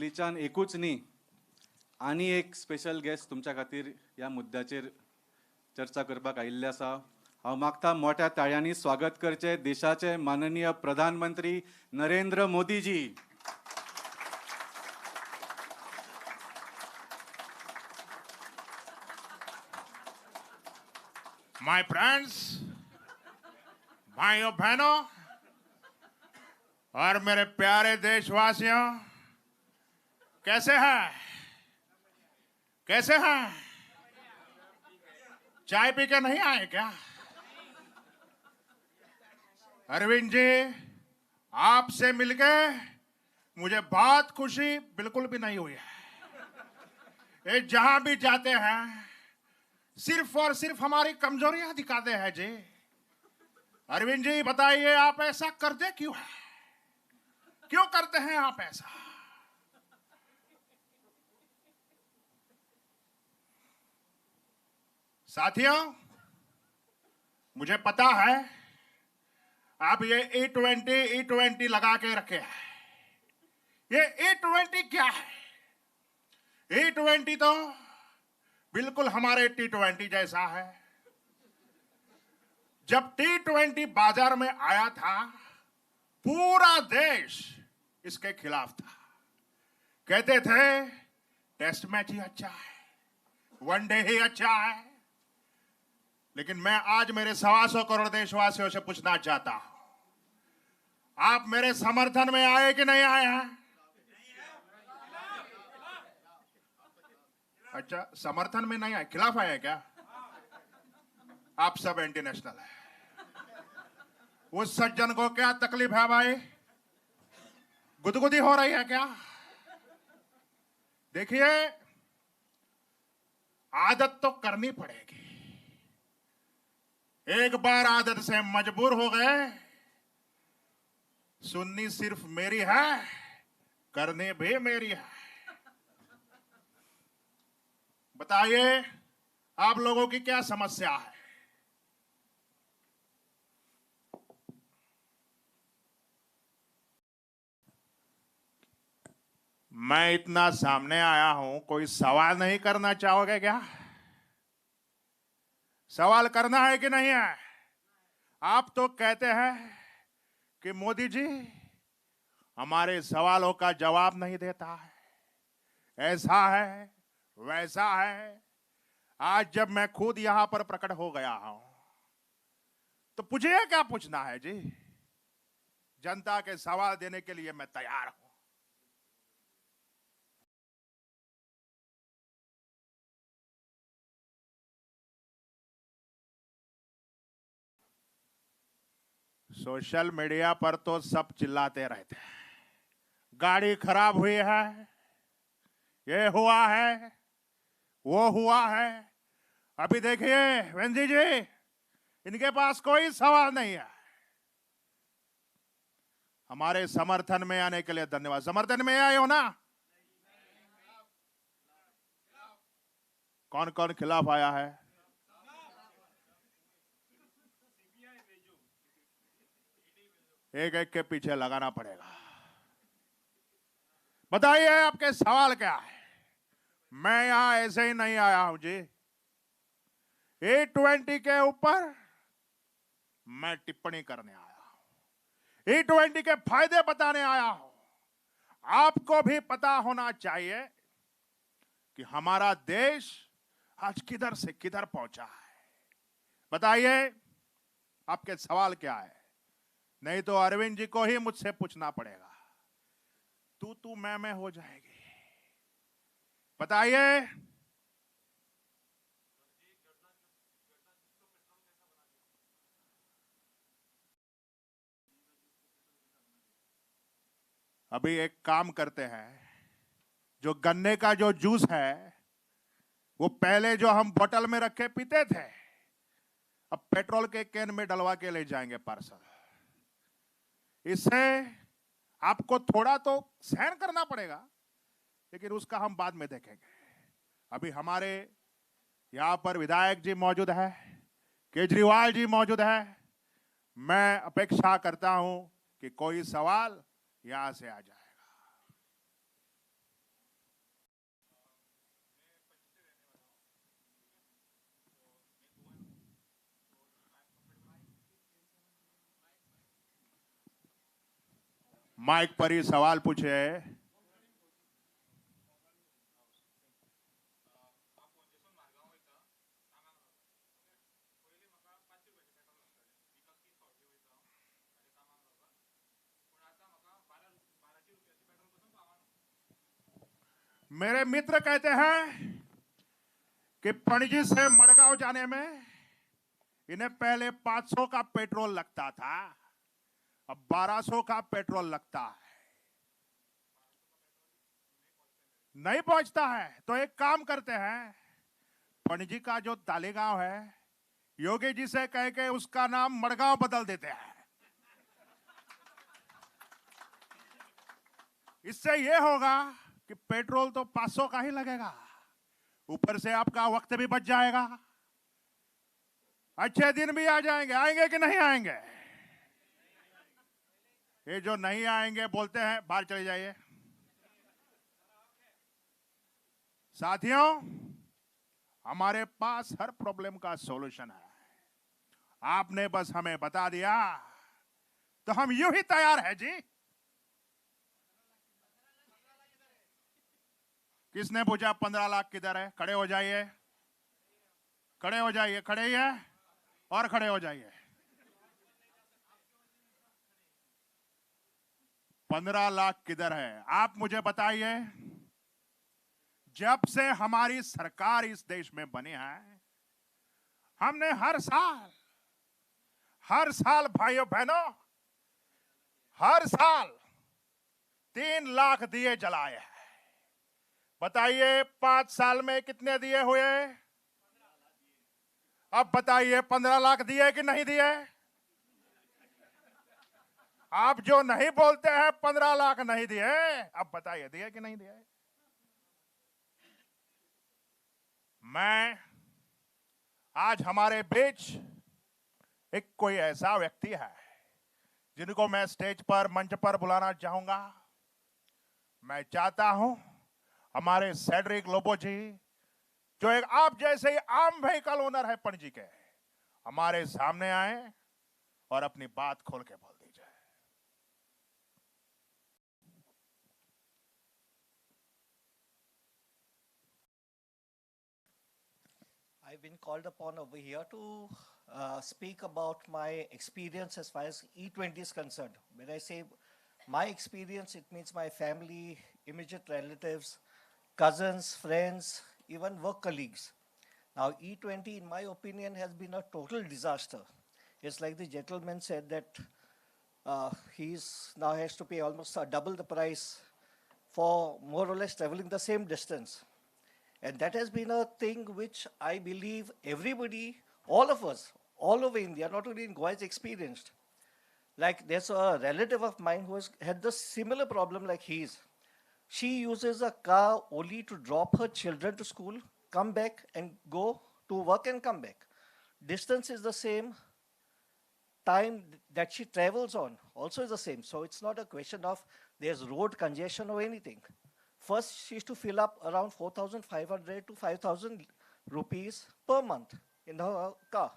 पयलींच्यान एकूच न्ही आनी एक स्पेशल गेस्ट तुमच्या खातीर ह्या मुद्द्याचेर चर्चा करपाक आयिल्ले आसा. हांव मागता मोठ्या ताळयांनी स्वागत करचें देशाचे माननीय प्रधानमंत्री नरेंद्र मोदीजी. My friends, भाइयों बहनों और मेरे प्यारे देशवासियों, कैसे हैं? कैसे हैं? चाय पी के नहीं आए क्या? अरविंद जी, आपसे मिलके मुझे बहुत खुशी बिल्कुल भी नहीं हुई है। ये जहां भी जाते हैं सिर्फ और सिर्फ हमारी कमजोरियां दिखाते हैं जी। अरविंद जी बताइए, आप ऐसा करते क्यों हैं? क्यों करते हैं आप ऐसा? साथियों, मुझे पता है आप ये E20 लगा के रखे हैं। ये E20 क्या है? E20 तो बिल्कुल हमारे T20 जैसा है। जब T20 बाजार में आया था, पूरा देश इसके खिलाफ था। कहते थे टेस्ट मैच ही अच्छा है, वनडे ही अच्छा है। लेकिन मैं आज मेरे 125 करोड़ देशवासियों से पूछना चाहता हूं, आप मेरे समर्थन में आए कि नहीं आए हैं? अच्छा, समर्थन में नहीं आए, खिलाफ आए क्या? आप सब एंटी नेशनल है। उस सज्जन को क्या तकलीफ है भाई? गुदगुदी हो रही है क्या? देखिए, आदत तो करनी पड़ेगी। एक बार आदत से मजबूर हो गए, सुननी सिर्फ मेरी है, करनी भी मेरी है। बताइए, आप लोगों की क्या समस्या है? मैं इतना सामने आया हूं, कोई सवाल नहीं करना चाहोगे क्या? सवाल करना है कि नहीं है? आप तो कहते हैं कि मोदी जी हमारे सवालों का जवाब नहीं देता है, ऐसा है वैसा है। आज जब मैं खुद यहां पर प्रकट हो गया हूं तो पूछिए क्या पूछना है जी। जनता के सवाल देने के लिए मैं तैयार हूं। सोशल मीडिया पर तो सब चिल्लाते रहते हैं, गाड़ी खराब हुई है, ये हुआ है, वो हुआ है। अभी देखिए वेंजी जी, इनके पास कोई सवाल नहीं है। हमारे समर्थन में आने के लिए धन्यवाद। समर्थन में आए हो ना? कौन कौन खिलाफ आया है? एक एक के पीछे लगाना पड़ेगा। बताइए आपके सवाल क्या है? मैं यहां ऐसे ही नहीं आया हूं जी। E20 के ऊपर मैं टिप्पणी करने आया हूं, E20 के फायदे बताने आया हूं। आपको भी पता होना चाहिए कि हमारा देश आज किधर से किधर पहुंचा है। बताइए आपके सवाल क्या है? नहीं तो अरविंद जी को ही मुझसे पूछना पड़ेगा, तू तू मैं हो जाएगी। बताइए। अभी एक काम करते हैं, जो गन्ने का जो जूस है वो पहले जो हम बोतल में रखे पीते थे, अब पेट्रोल के can में डलवा के ले जाएंगे पार्सल। इससे आपको थोड़ा तो सहन करना पड़ेगा, लेकिन उसका हम बाद में देखेंगे। अभी हमारे यहाँ पर विधायक जी मौजूद है, केजरीवाल जी मौजूद है। मैं अपेक्षा करता हूं कि कोई सवाल यहां से आ जाएगा। माइक पर ही सवाल पूछे। मेरे मित्र कहते हैं कि पणजी से मडगांव जाने में इन्हें पहले 500 का पेट्रोल लगता था, अब 1200 का पेट्रोल लगता है, नहीं पहुंचता है। तो एक काम करते हैं, पणजी का जो तालेगांव है, योगी जी से कह के उसका नाम मडगांव बदल देते हैं। इससे यह होगा कि पेट्रोल तो 500 का ही लगेगा, ऊपर से आपका वक्त भी बच जाएगा, अच्छे दिन भी आ जाएंगे। आएंगे कि नहीं आएंगे? ये जो नहीं आएंगे बोलते हैं बाहर चले जाइए। साथियों, हमारे पास हर प्रॉब्लम का सॉल्यूशन है। आपने बस हमें बता दिया तो हम यूं ही तैयार है जी। किसने पूछा 15 लाख किधर है? खड़े हो जाइए, खड़े हो जाइए, खड़े ही है और खड़े हो जाइए। 15 लाख किधर है आप मुझे बताइए। जब से हमारी सरकार इस देश में बनी है, हमने हर साल भाइयों बहनों, हर साल 3 लाख दिए जलाए हैं। बताइए 5 साल में कितने दिए हुए? अब बताइए 15 लाख दिए कि नहीं दिए? आप जो नहीं बोलते हैं 15 लाख नहीं दिए, अब बताइए दिए कि नहीं दिए? मैं आज हमारे बीच एक कोई ऐसा व्यक्ति है जिनको मैं स्टेज पर, मंच पर बुलाना चाहूंगा। मैं चाहता हूं हमारे सेड्रिक लोबो जी, जो एक आप जैसे ही आम व्हीकल ओनर है पणजी के, हमारे सामने आए और अपनी बात खोल के बोल दीजिए। I've been called upon over here to speak about my experience as far as E20 is concerned. When I say my experience, it means my family, immediate relatives, cousins, friends, even work colleagues. Now, E20, in my opinion, has been a total disaster. It's like the gentleman said that he's now has to pay almost double the price for more or less traveling the same distance. And that has been a thing which I believe everybody, all of us, all over India, not only in Goa, has experienced. Like there's a relative of mine who has had the similar problem like his. She uses a car only to drop her children to school, come back and go to work and come back. Distance is the same, time that she travels on also is the same. So it's not a question of there's road congestion or anything. First, she used to fill up around 4,500 to 5,000 rupees per month in her car.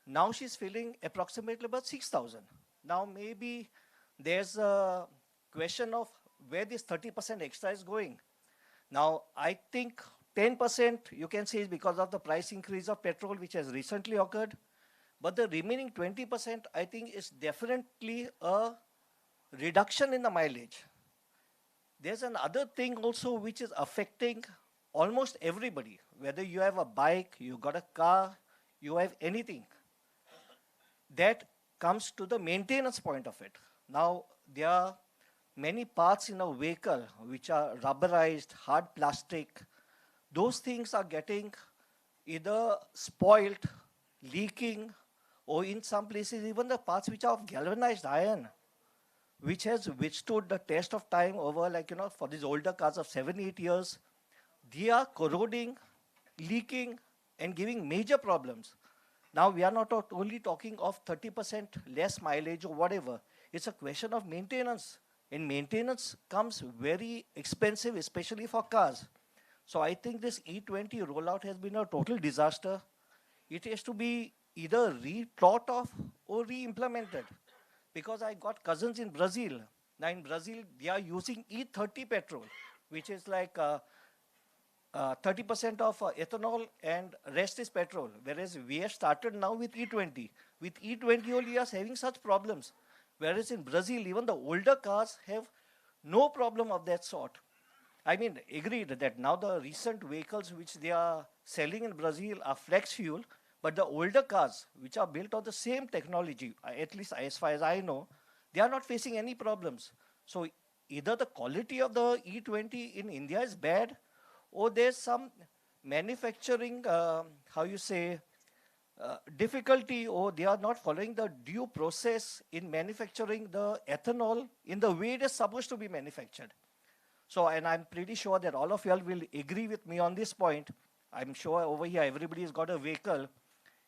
Now she's filling approximately about 6,000. Now maybe there's a question of where this 30% extra is going. Now, I think 10% you can say is because of the price increase of petrol, which has recently occurred. But the remaining 20%, I think, is definitely a reduction in the mileage. There's another thing also which is affecting almost everybody, whether you have a bike, you got a car, you have anything. That comes to the maintenance point of it. Now, there are many parts in a vehicle which are rubberized, hard plastic. Those things are getting either spoiled, leaking, or in some places even the parts which are of galvanized iron, which has withstood the test of time over, like, you know, for these older cars of 7-8 years, they are corroding, leaking, and giving major problems. Now, we are not only talking of 30% less mileage or whatever. It's a question of maintenance. And maintenance comes very expensive, especially for cars. So I think this E20 rollout has been a total disaster. It has to be either rethought of or re-implemented. Because I got cousins in Brazil. Now in Brazil, they are using E30 petrol, which is like 30% of ethanol and rest is petrol, whereas we have started now with E20. With E20 only, we are having such problems. Whereas in Brazil, even the older cars have no problem of that sort. I mean, agreed that now the recent vehicles which they are selling in Brazil are flex fuel, but the older cars, which are built on the same technology, at least as far as I know, they are not facing any problems. So either the quality of the E20 in India is bad, or there's some manufacturing, difficulty, or they are not following the due process in manufacturing the ethanol in the way it is supposed to be manufactured. So, and I'm pretty sure that all of you all will agree with me on this point. I'm sure over here everybody's got a vehicle,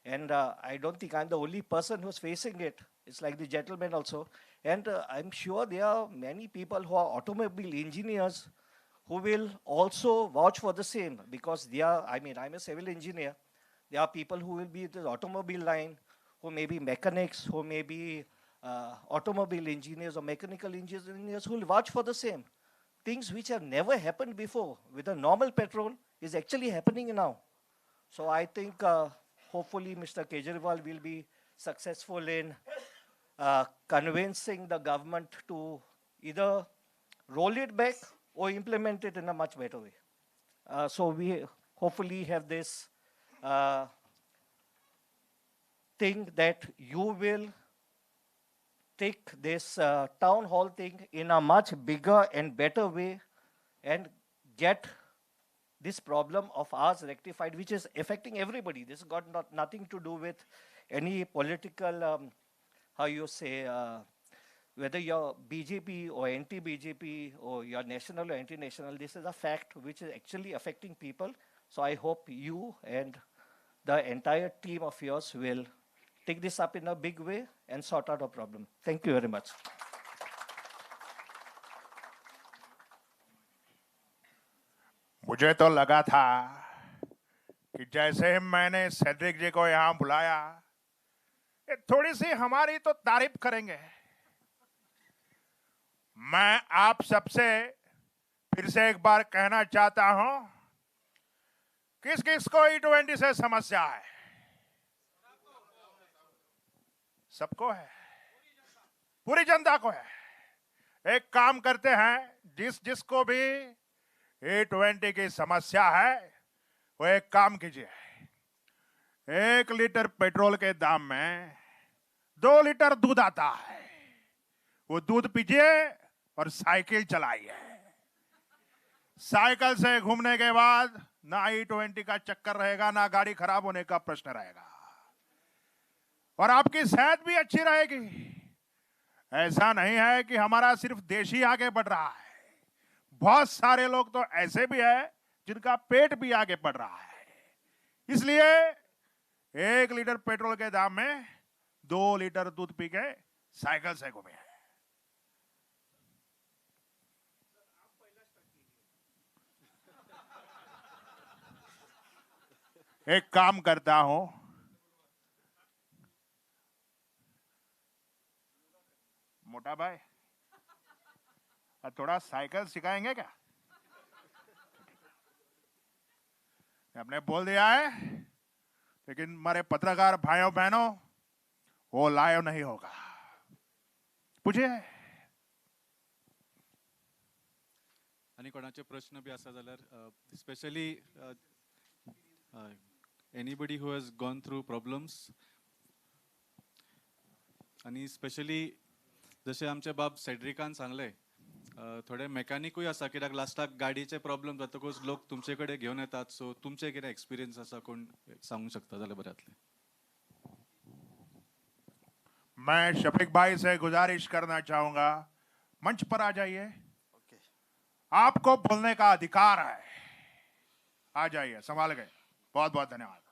and I don't think I'm the only person who's facing it. It's like the gentleman also. And I'm sure there are many people who are automobile engineers who will also vouch for the same, because they are, I mean, I'm a civil engineer. There are people who will be in the automobile line, who may be mechanics, who may be automobile engineers or mechanical engineers who will vouch for the same. Things which have never happened before with a normal petrol is actually happening now. So I think hopefully Mr. Kejriwal will be successful in convincing the government to either roll it back or implement it in a much better way. So we hopefully have this thing that you will take this town hall thing in a much bigger and better way and get this problem of ours rectified, which is affecting everybody. This has got nothing to do with any political, whether you're BJP or anti-BJP or you're national or anti-national. This is a fact which is actually affecting people. So I hope you and the entire team of yours will take this up in a big way and sort out a problem. Thank you very much. मुझे तो लगा था कि जैसे ही मैंने Cedric जी को यहाँ बुलाया, ये थोड़ी सी हमारी तो तारीफ करेंगे। मैं आप सबसे फिर से एक बार कहना चाहता हूं, किस किस को E20 से समस्या है? सबको है, पूरी जनता को है। एक काम करते हैं, जिस जिसको भी E20 की समस्या है वो एक काम कीजिए, 1 लीटर पेट्रोल के दाम में 2 लीटर दूध आता है, वो दूध पीजिए और साइकिल चलाइए। साइकिल से घूमने के बाद ना E20 का चक्कर रहेगा, ना गाड़ी खराब होने का प्रश्न रहेगा, और आपकी सेहत भी अच्छी रहेगी। ऐसा नहीं है कि हमारा सिर्फ देश ही आगे बढ़ रहा है, बहुत सारे लोग तो ऐसे भी हैं जिनका पेट भी आगे बढ़ रहा है। इसलिए 1 लीटर पेट्रोल के दाम में 2 लीटर दूध पी के साइकिल से घूमे। एक काम करता हूं, मोटा भाई थोड़ा साइकिल सिखाएंगे क्या? आपने बोल दिया है, लेकिन हमारे पत्रकार भाइयों बहनों, वो लाइव नहीं होगा। पूछिए। आनी कोणाचे प्रश्न बी आसा जाल्यार, specially anybody who has gone through problems, आनी स्पेशली जशें आमचे बाब सेड्रिकान सांगलें, थोडे मेकॅनिकूय आसा, कित्याक लास्टाक गाडयेचे प्रॉब्लम जातकूच लोक तुमचे कडेन घेवन येतात. सो तुमचे कितें एक्सपिरियन्स आसा, कोण सांगूंक शकता जाल्यार बरें जातलें. मैं शफीक भाई से गुजारिश करना चाहूंगा, मंच पर आ जाइए। आपको बोलने का अधिकार है, आ जाइए, संभाल गए। बहुत बहुत धन्यवाद।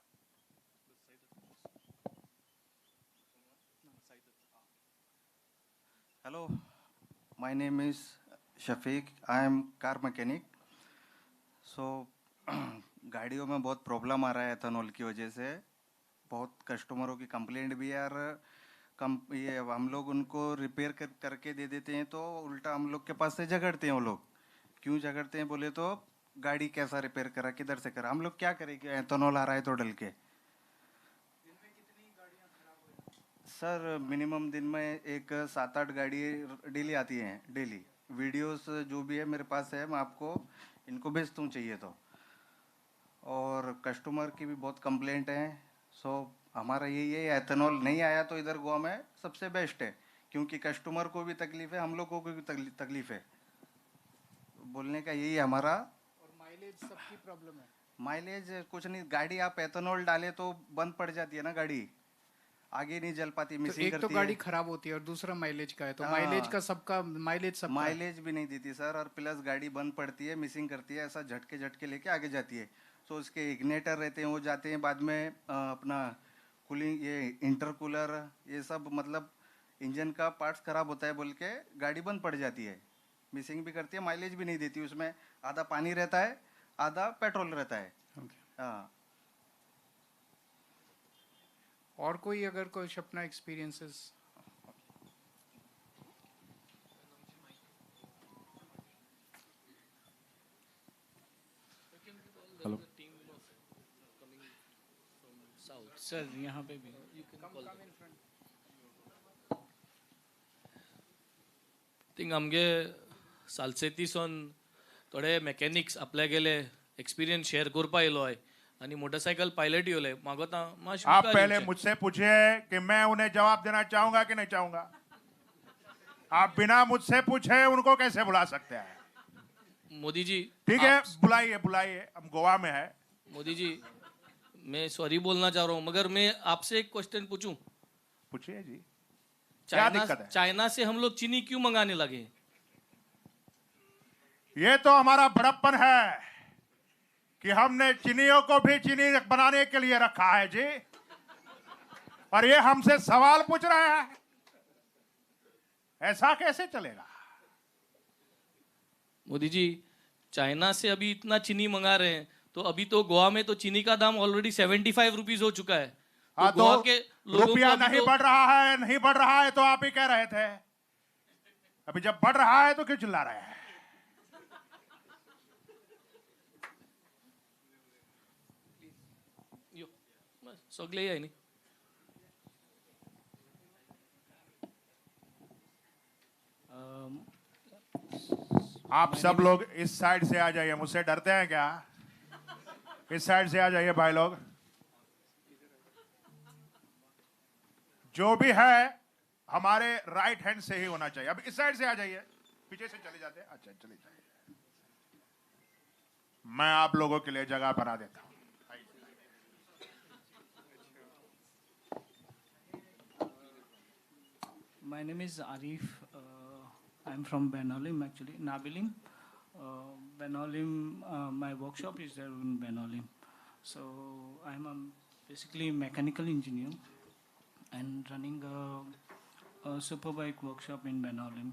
Hello, my name is Shafiq, I am car mechanic. So गाड़ियों में बहुत प्रॉब्लम आ रहा है एथेनॉल की वजह से, बहुत कस्टमरों की कंप्लेंट भी है और कम ये हम लोग उनको रिपेयर करके दे देते हैं तो उल्टा हम लोग के पास से झगड़ते हैं वो लोग। क्यों झगड़ते हैं बोले तो गाड़ी कैसा रिपेयर करा, किधर से करा, हम लोग क्या करें कि एथेनॉल आ रहा है तो डल के। सर मिनिमम दिन में एक 7-8 गाड़ी डेली आती हैं, डेली। वीडियोस जो भी है मेरे पास है, मैं आपको इनको भेजता हूँ चाहिए तो। और कस्टमर की भी बहुत कंप्लेंट है। सो हमारा यही है, एथेनॉल नहीं आया तो इधर गोवा में सबसे बेस्ट है, क्योंकि कस्टमर को भी तकलीफ़ है, हम लोगों को भी तकलीफ़ है। बोलने का यही है हमारा। और माइलेज सबकी प्रॉब्लम है। माइलेज कुछ नहीं, गाड़ी आप एथेनॉल डाले तो बंद पड़ जाती है ना गाड़ी, आगे नहीं जल पाती, मिसिंग तो एक तो करती गाड़ी है। खराब होती है और दूसरा माइलेज का है, तो माइलेज का सबका माइलेज सबका माइलेज भी नहीं देती सर, और प्लस गाड़ी बंद पड़ती है, मिसिंग करती है, ऐसा झटके झटके लेके आगे जाती है। सो उसके इग्नेटर रहते हैं, वो जाते हैं बाद में अपना कूलिंग, ये इंटरकूलर, ये सब मतलब इंजन का पार्ट्स खराब होता है बोल के गाड़ी बंद पड़ जाती है, मिसिंग भी करती है, माइलेज भी नहीं देती। उसमें आधा पानी रहता है, आधा पेट्रोल रहता है। हाँ। और कोई अगर कुछ अपना एक्सपीरियंसेस? हेलो सर, यहाँ पे भी थिंग आमगे सालसेतीसून थोडे मेकॅनिक्स आपल्या गेले एक्सपिरियन्स शेअर करपा येयलो आहे आनी मोटरसायकल पायलट येयले म्हाका मातशें आप मुखार पहले येवचें. मुझसे पूछे कि मैं उन्हें जवाब देना चाहूंगा कि नहीं चाहूंगा। आप बिना मुझसे पूछे उनको कैसे बुला सकते हैं? मोदी जी ठीक है, बुलाइए बुलाइए, हम गोवा में है। मोदी जी मैं सॉरी बोलना चाह रहा हूँ, मगर मैं आपसे एक क्वेश्चन पूछूं? पूछिए जी। क्या दिक्कत है? चाइना से हम लोग चीनी क्यों मंगाने लगे? ये तो हमारा बड़प्पन है कि हमने चीनियों को भी चीनी बनाने के लिए रखा है जी, और ये हमसे सवाल पूछ रहे हैं, ऐसा कैसे चलेगा? मोदी जी चाइना से अभी इतना चीनी मंगा रहे हैं, तो अभी तो गोवा में तो चीनी का दाम ऑलरेडी 75 रुपीज हो चुका है। हाँ, तो गोवा तो के लोगों को रुपया नहीं तो बढ़ रहा है, नहीं बढ़ रहा है तो आप ही कह रहे थे, अभी जब बढ़ रहा है तो क्यों चिल्ला रहे हैं? सगळे आहे न्ही। आप सब लोग इस साइड से आ जाइए, मुझसे डरते हैं क्या? इस साइड से आ जाइए भाई लोग। जो भी है हमारे राइट हैंड से ही होना चाहिए। अब इस साइड से आ जाइए, पीछे से चले जाते हैं। अच्छा चले जाइए, मैं आप लोगों के लिए जगह बना देता हूं। My name is Arif. I'm from Benaulim, actually, Navelim. Benaulim, my workshop is there in Benaulim. So I'm a basically mechanical engineer and running a superbike workshop in Benaulim.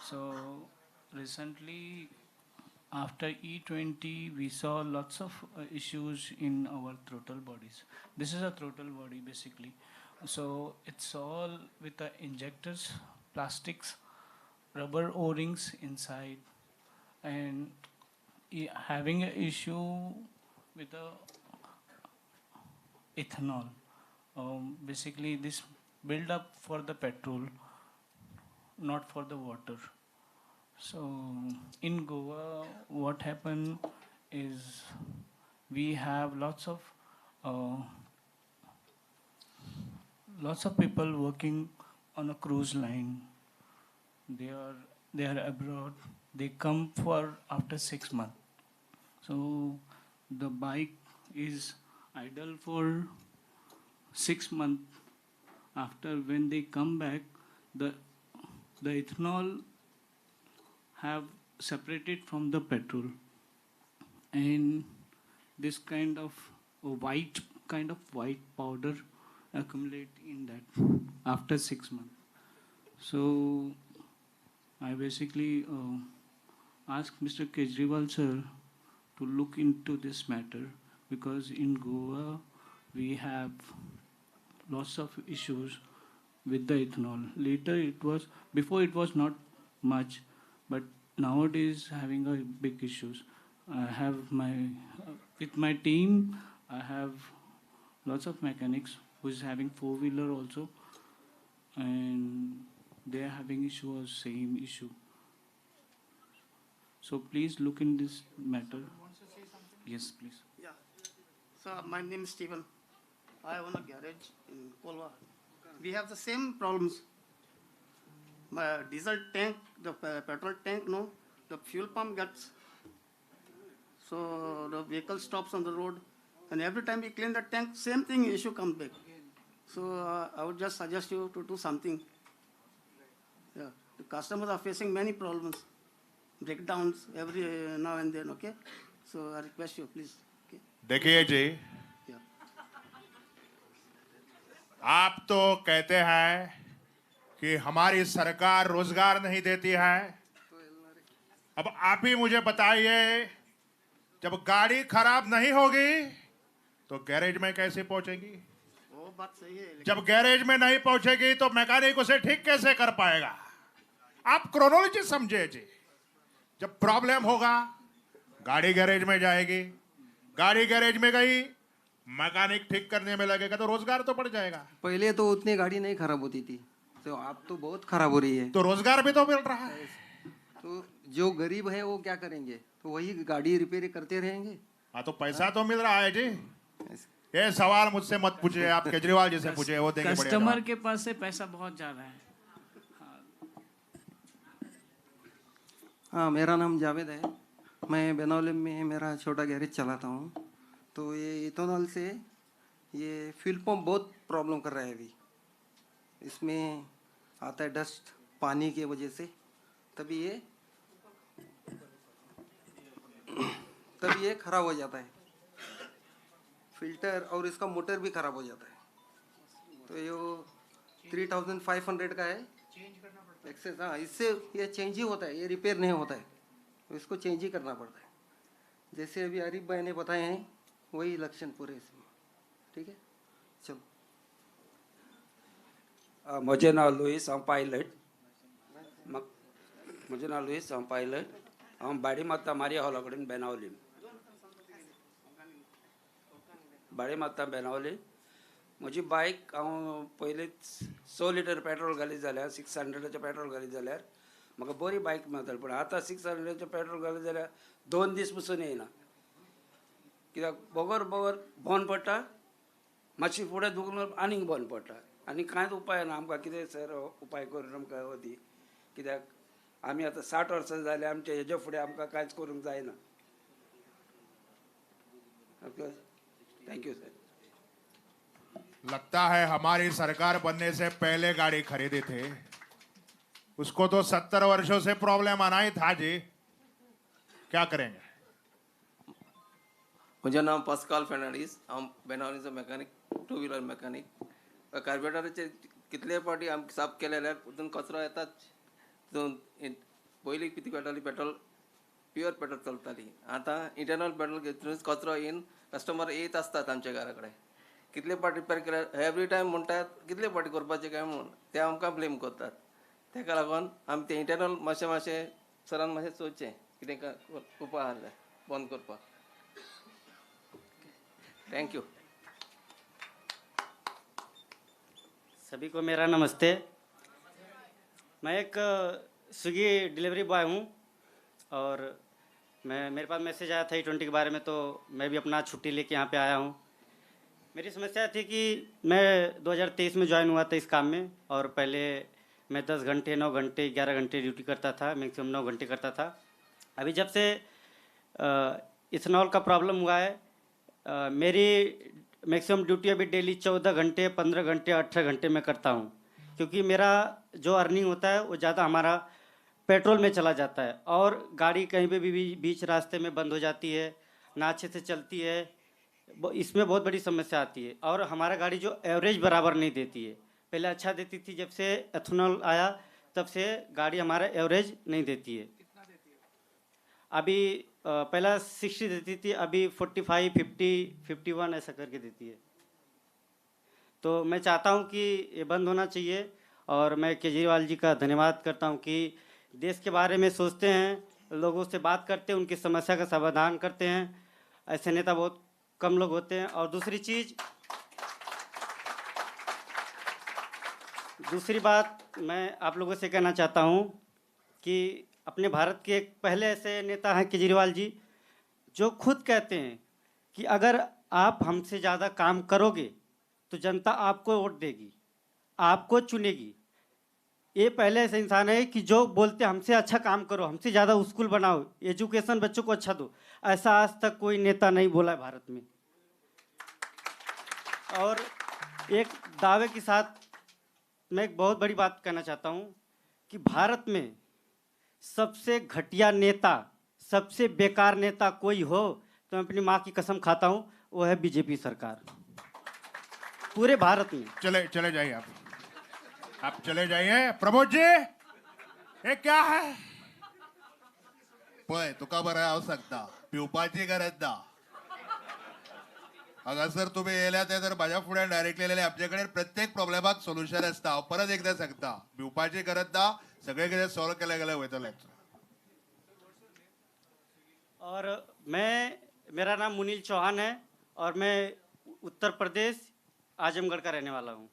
So recently, after E20, we saw lots of issues in our throttle bodies. This is a throttle body, basically. So it's all with the injectors, plastics, rubber O-rings inside, and having an issue with the ethanol. Basically, this build up for the petrol, not for the water. So in Goa, what happened is we have lots of people working on a cruise line. They are abroad. They come for after 6 months. So the bike is idle for 6 months. After when they come back, the ethanol have separated from the petrol, and this kind of white powder accumulate in that after 6 months. So I basically ask Mr. Kejriwal sir to look into this matter, because in Goa we have lots of issues with the ethanol. Later it was, before it was not much, but nowadays having a big issues. I have my, with my team, I have lots of mechanics who is having four-wheeler also, and they are having issue or same issue. So please look in this matter. Yes, please. Yeah. So my name is Steven. I own a garage in Kolwa. We have the same problems. My diesel tank, the petrol tank, no, the fuel pump gets, so the vehicle stops on the road, and every time we clean the tank, same thing issue comes back. So I would just suggest you to do something. Yeah, the customers are facing many problems, breakdowns every now and then. Okay, so I request you, please. Okay. देखिए जी, Yeah. आप तो कहते हैं कि हमारी सरकार रोजगार नहीं देती है। अब आप ही मुझे बताइए, जब गाड़ी खराब नहीं होगी तो गैरेज में कैसे पहुंचेगी? वो बात सही है, लेकिन जब गैरेज में नहीं पहुंचेगी तो मैकेनिक उसे ठीक कैसे कर पाएगा? आप क्रोनोलॉजी समझिए जी। जब प्रॉब्लम होगा गाड़ी गैरेज में जाएगी, गाड़ी गैरेज में गई, मैकेनिक ठीक करने में लगेगा, तो रोजगार तो बढ़ जाएगा। पहले तो उतनी गाड़ी नहीं खराब होती थी, तो अब तो बहुत खराब हो रही है। तो रोजगार भी तो मिल रहा है। तो जो गरीब है वो क्या करेंगे? तो वही गाड़ी रिपेयर करते रहेंगे। हाँ, तो पैसा तो मिल रहा है जी। ये सवाल मुझसे मत पूछिए, आप केजरीवाल जी से पूछिए, वो देंगे बढ़िया कस्टमर जवाब। के पास से पैसा बहुत जा रहा है। हाँ, मेरा नाम जावेद है, मैं बेनावलिम में मेरा छोटा गैरेज चलाता हूँ। तो ये इथेनॉल से ये फ्यूल पंप बहुत प्रॉब्लम कर रहा है अभी। इसमें आता है डस्ट पानी के वजह से, तभी ये खराब हो जाता है फिल्टर, और इसका मोटर भी खराब हो जाता है। तो ये 3500 का है एक्सेस। हाँ, इससे ये चेंज ही होता है, ये रिपेयर नहीं होता है, तो इसको चेंज ही करना पड़ता है। जैसे अभी आरिफ भाई ने बताए हैं वही लक्षण पूरे इसमें। ठीक है, चलो। म्हजें नांव लुईस, हांव पायलट। म्हजें नांव लुईस, हांव पायलट। हांव भाडी मारता मारिया हॉला कडेन बेनावलीम, भाडी मारता बेनावली। म्हजी बायक हांव पयलींच 6 लिटर पेट्रोल घालीत जाल्यार, 600 पेट्रोल घालीत जाल्यार म्हाका बरी बायक मेळटाली, पूण आतां 600 पेट्रोल घालीत जाल्यार 2 दीस पसून येयना, कित्याक बगर बगर बंद पडटा, मातशी फुडें दुखून आनीक बंद पडटा, आनी कांयच उपाय ना आमकां। कितें सर उपाय करून आमकां दी, कित्याक आमी आतां 60 वर्सां जालीं आमचे, हेजे फुडें आमकां कांयच करूंक जायना। Okay, thank you sir. लगता है हमारी सरकार बनने से पहले गाड़ी खरीदी थी, उसको तो 70 वर्षों से प्रॉब्लम आना ही था जी, क्या करेंगे? म्हजें नांव पास्काल फेर्नांडीस, हांव बेनावलीचो मॅकानीक, टू व्हिलर मॅकानीक। कार्बोरेटराचेर कितले फावटी आमी साफ केले जाल्यार तितून कचरो येताच। तितून पयलीं कितें मेळटाली पेट्रोल, प्युअर पेट्रोल चलताली, आतां इंटरनल पेट्रोल घेतूनच कचरो येवन कस्टमर येयत आसतात आमच्या घरा कडेन। कितले फावट रिपेर केल्यार एवरी टायम म्हणटात कितले फावटी करपाचें काय म्हूण, ते आमकां ब्लेम करतात। ताका लागून आमी तें इंटरनल मातशें मातशें सरान मातशें चोवचें कितें उपाय आसल्यार बंद करपाक। Thank you. सभी को मेरा नमस्ते। मैं एक स्विगी डिलीवरी बॉय हूँ और मैं मेरे पास मैसेज आया था E20 के बारे में, तो मैं भी अपना छुट्टी लेके यहाँ पे आया हूँ। मेरी समस्या थी कि मैं 2023 में ज्वाइन हुआ था इस काम में, और पहले मैं 10 घंटे, 9 घंटे, 11 घंटे ड्यूटी करता था, मैक्सिमम 9 घंटे करता था। अभी जब से इथेनॉल का प्रॉब्लम हुआ है, मेरी मैक्सिमम ड्यूटी अभी डेली 14 घंटे, 15 घंटे, 18 घंटे में करता हूँ, क्योंकि मेरा जो अर्निंग होता है वो ज़्यादा हमारा पेट्रोल में चला जाता है, और गाड़ी कहीं पे भी बीच रास्ते में बंद हो जाती है, ना अच्छे से चलती है, इसमें बहुत बड़ी समस्या आती है। और हमारा गाड़ी जो एवरेज बराबर नहीं देती है, पहले अच्छा देती थी, जब से एथेनॉल आया तब से गाड़ी हमारा एवरेज नहीं देती है। अभी पहला 60 देती थी, अभी 45, 50, 51 ऐसा करके देती है। तो मैं चाहता हूँ कि ये बंद होना चाहिए। और मैं केजरीवाल जी का धन्यवाद करता हूँ कि देश के बारे में सोचते हैं, लोगों से बात करते हैं, उनकी समस्या का समाधान करते हैं। ऐसे नेता बहुत कम लोग होते हैं। और दूसरी बात मैं आप लोगों से कहना चाहता हूँ कि अपने भारत के एक पहले ऐसे नेता हैं केजरीवाल जी, जो खुद कहते हैं कि अगर आप हमसे ज़्यादा काम करोगे तो जनता आपको वोट देगी, आपको चुनेगी। ये पहले ऐसे इंसान है कि जो बोलते हमसे अच्छा काम करो, हमसे ज़्यादा स्कूल बनाओ, एजुकेशन बच्चों को अच्छा दो। ऐसा आज तक कोई नेता नहीं बोला है भारत में। और एक दावे के साथ मैं एक बहुत बड़ी बात कहना चाहता हूँ कि भारत में सबसे घटिया नेता, सबसे बेकार नेता कोई हो तो मैं अपनी माँ की कसम खाता हूँ, वो है बीजेपी सरकार, पूरे भारत में। चले चले जाइए आप चले जाइए। प्रमोद जी, ये क्या है? पळय तुका बरें हांव सांगता, पिवपाची गरज ना। हांगासर तुमी येयल्या ते तर म्हाज्या फुड्यान डायरेक्टली येयले। आमचे कडेन प्रत्येक प्रॉब्लेमाक सोल्युशन आसता। हांव परत एकदां सांगता, भिवपाची गरज ना, सगळें कितें सॉल्व केलें गेल्यार वयतलें। और मेरा नाम मुनील चौहान है और मैं उत्तर प्रदेश आजमगढ़ का रहने वाला हूँ।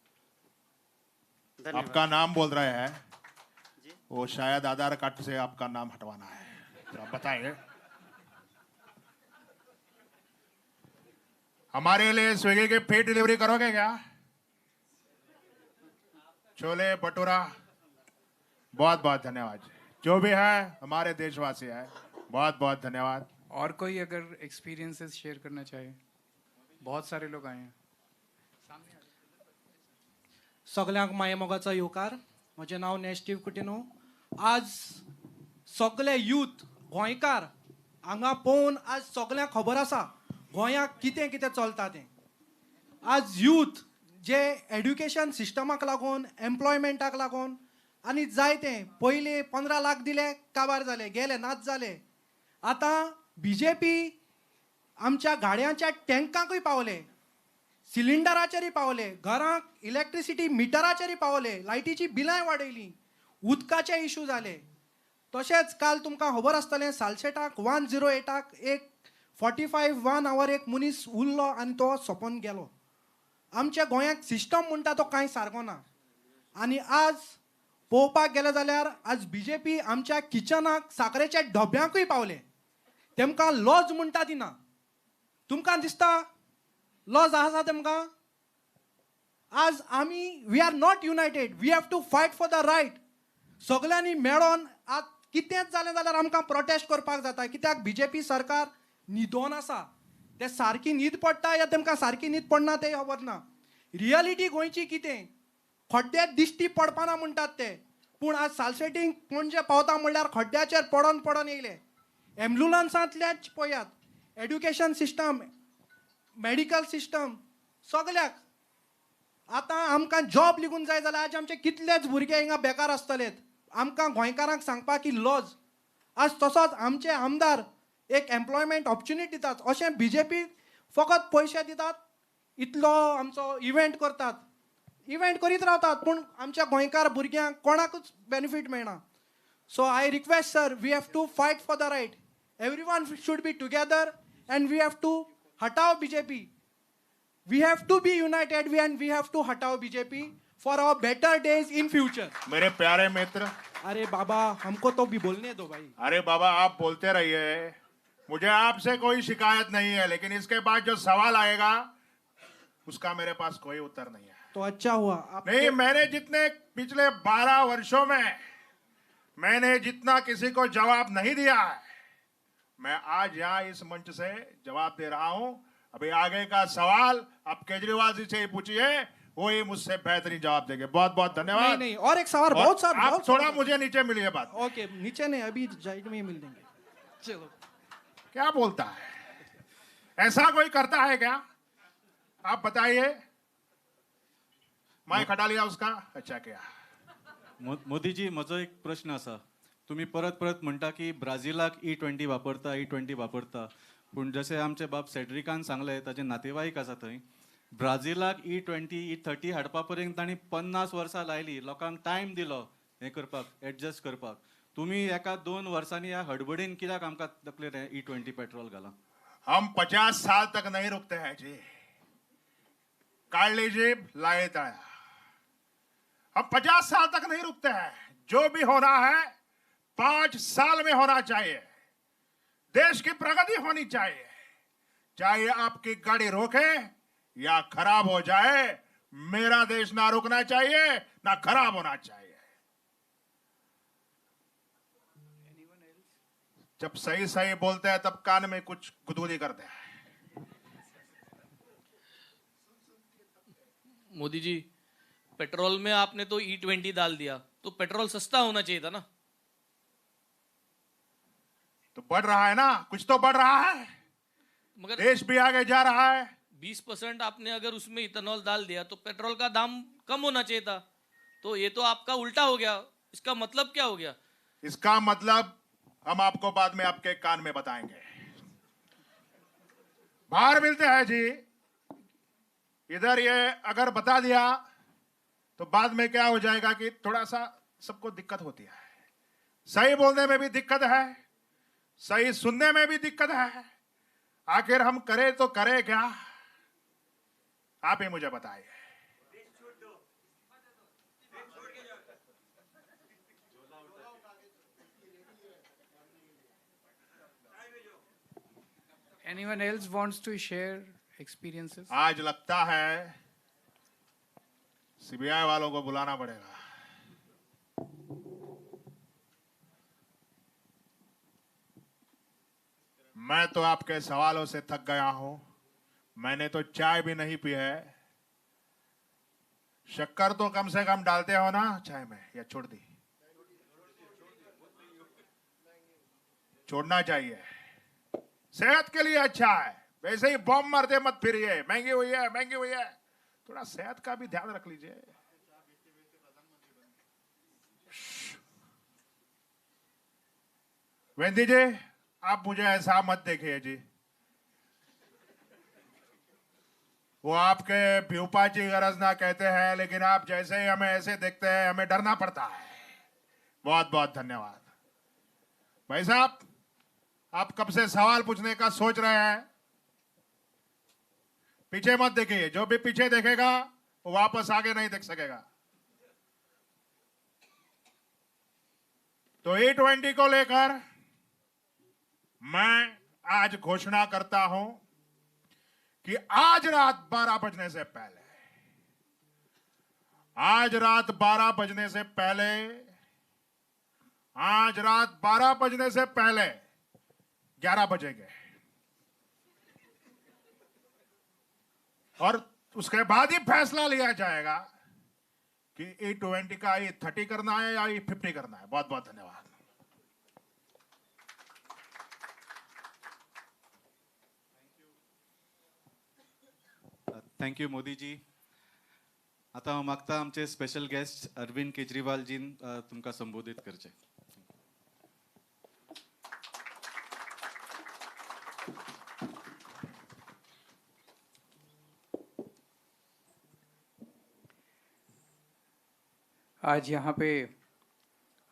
आपका नाम बोल रहे हैं जी? वो शायद आधार कार्ड से आपका नाम हटवाना है, तो आप बताइए। हमारे लिए स्विगी की फ्री डिलीवरी करोगे क्या? छोले भटूरा। बहुत बहुत धन्यवाद। जो भी है हमारे देशवासी है, बहुत बहुत धन्यवाद। और कोई अगर एक्सपीरियंसेस शेयर करना चाहे, बहुत सारे लोग आए हैं। सगळ्यांक मायेमोगाचो येवकार। म्हजें नांव नेस्टीव कुटिनो। आज सगळे यूथ गोंयकार हांगा पळोवन आज सगळ्यांक खबर आसा गोंयाक कितें कितें चलता तें। आज यूथ जे एड्युकेशन सिस्टमाक लागून, एम्प्लॉयमेंटाक लागून आनी जायते पयलीं 15 लाख दिले, काबार जाले, गेले, नाच जाले। आतां बीजेपी आमच्या गाडयांच्या टँकांकूय पावले, सिलिंडराचेरय पावले, घरांक इलेक्ट्रिसिटी मिटराचेरय पावले, लायटीची बिलांय वाडयली, उदकाचे इशू जाले। तशेंच काल तुमकां खबर आसतलें सालसेटाक 108 एक 45 1 our एक मनीस उरलो आनी तो सोंपोन गेलो। आमच्या गोंयांत सिस्टम म्हणटा तो कांय सारको ना। आनी आज पळोवपाक गेले जाल्यार आज बीजेपी आमच्या किचनाक साकरेच्या डब्यांकूय पावले। तेमकां लॉज म्हणटा ती ना। तुमकां दिसता लॉज आसा तेमकां? आज आमी we are not united, we have to fight for the right. सगल्यांनी मेळोन आज कितेंच जालें जाल्यार आमकां प्रोटेस्ट करपाक जाता। कित्याक बीजेपी सरकार न्हिदोन आसा, ते सारकी न्हीद पडटा या तेमकां सारकी न्हीद पडना तें खबर ना। रियलिटी गोंयची कितें, खड्ड्यात दिश्टी पडपाना म्हणटात ते, पूण आज सालसेटींग पणजे पावता म्हणल्यार खड्ड्याचेर पडोन पडोन येयले। एम्ब्युलन्सांतल्याच पळयात, एड्युकेशन सिस्टम, मेडिकल सिस्टम, सगळ्याक। आतां आमकां जॉब लिगून जाय जाल्यार आज आमचे कितलेच भुरगे हिंगा बेकार आसतलेत। आमकां गोंयकारांक सांगपाक की लॉज। आज तसोच आमचे आमदार एक एम्प्लॉयमेंट ऑपॉर्च्युनिटी दितात, अशें बीजेपी फकत पयशे दितात, इतलो आमचो इव्हेंट करतात, इव्हेंट करीत रावतात, पूण आमच्या गोंयकार भुरग्यांक कोणाकूच बेनिफीट मेळना. So I request sir, we have to fight for the right. Everyone should be together and we have to हटाओ BJP. We have to be united and we have to हटाओ BJP for our better days in future. मेरे प्यारे मित्र, अरे बाबा हमको तो भी बोलने दो भाई. अरे बाबा आप बोलते रहिए, मुझे आपसे कोई शिकायत नहीं है, लेकिन इसके बाद जो सवाल आएगा उसका मेरे पास कोई उत्तर नहीं है. तो अच्छा हुआ आप नहीं, मैंने जितने पिछले 12 वर्षों में मैंने जितना किसी को जवाब नहीं दिया है, मैं आज यहाँ इस मंच से जवाब दे रहा हूँ. अभी आगे का सवाल आप केजरीवाल जी से ही पूछिए, वो ही मुझसे बेहतरीन जवाब देंगे. बहुत बहुत धन्यवाद. नहीं नहीं, और एक सवाल बहुत सारा, आप थोड़ा मुझे नीचे मिलिए बात. ओके, नीचे नहीं, अभी साइड में ही मिल देंगे. चलो, क्या बोलता है, ऐसा कोई करता है क्या? आप बताइए. माइक हटा लिया उसका, अच्छा किया. मोदीजी, म्हजो एक प्रश्न आसा. तुमी परत परत म्हणटा की ब्राझिलाक E20 वापरता, E20 वापरता, पूण जशें आमचे बाब सेड्रिकान सांगलें, ताजे नातेवाईक आसा थंय, ब्राझिलाक E20 E30 हाडपा पर्यंत तांणी 50 वर्सां लायली. लोकांक टायम दिलो हें करपाक, एडजस्ट करपाक. तुमी एका 2 वर्सांनी ह्या हडबडीन कित्याक आमकां तकलेर हें E20 petrol घालां? हम 50 साल तक नहीं रुकते हैं जी. काढ लीजिए लाए ताया. हम 50 साल तक नहीं रुकते हैं. जो भी होना है 5 साल में होना चाहिए. देश की प्रगति होनी चाहिए. चाहे आपकी गाड़ी रोके या खराब हो जाए, मेरा देश ना रुकना चाहिए ना खराब होना चाहिए. जब सही सही बोलते हैं तब कान में कुछ गुदगुदी करते हैं. मोदी जी, पेट्रोल में आपने तो E20 डाल दिया, तो पेट्रोल सस्ता होना चाहिए था ना? तो बढ़ रहा है ना, कुछ तो बढ़ रहा है, मगर देश भी आगे जा रहा है. 20% आपने अगर उसमें इथेनॉल डाल दिया तो पेट्रोल का दाम कम होना चाहिए था. तो ये तो आपका उल्टा हो गया. इसका मतलब क्या हो गया? इसका मतलब हम आपको बाद में आपके कान में बताएंगे. बाहर मिलते हैं जी. इधर ये अगर बता दिया तो बाद में क्या हो जाएगा कि थोड़ा सा सबको दिक्कत होती है. सही बोलने में भी दिक्कत है, सही सुनने में भी दिक्कत है. आखिर हम करें तो करें क्या? आप ही मुझे बताइए. Anyone else wants to share experiences? आज लगता है सीबीआई वालों को बुलाना पड़ेगा. मैं तो आपके सवालों से थक गया हूं. मैंने तो चाय भी नहीं पी है. शक्कर तो कम से कम डालते हो ना चाय में, या छोड़ दी? छोड़ना चाहिए, सेहत के लिए अच्छा है. वैसे ही बॉम्ब मारते मत फिरिए, महंगी हुई है महंगी हुई है. थोड़ा सेहत का भी ध्यान रख लीजिए. वेंदी जी, आप मुझे ऐसा मत देखिए जी. वो आपके भिवपाची गरज ना कहते हैं, लेकिन आप जैसे ही हमें ऐसे देखते हैं हमें डरना पड़ता है. बहुत बहुत धन्यवाद भाई साहब. आप कब से सवाल पूछने का सोच रहे हैं? पीछे मत देखिए, जो भी पीछे देखेगा वो वापस आगे नहीं देख सकेगा. तो E20 को लेकर मैं आज घोषणा करता हूं कि आज रात 12 बजने से पहले, आज रात 12 बजने से पहले, आज रात 12 बजने से पहले 11 बजेंगे और उसके बाद ही फैसला लिया जाएगा कि E20 का E30 करना है या E50 करना है. बहुत बहुत धन्यवाद. Thank you Modi ji. आतां हांव मागता आमचे स्पेशल गेस्ट अरविंद केजरीवालजीन तुमकां संबोधीत करचें. आज यहाँ पे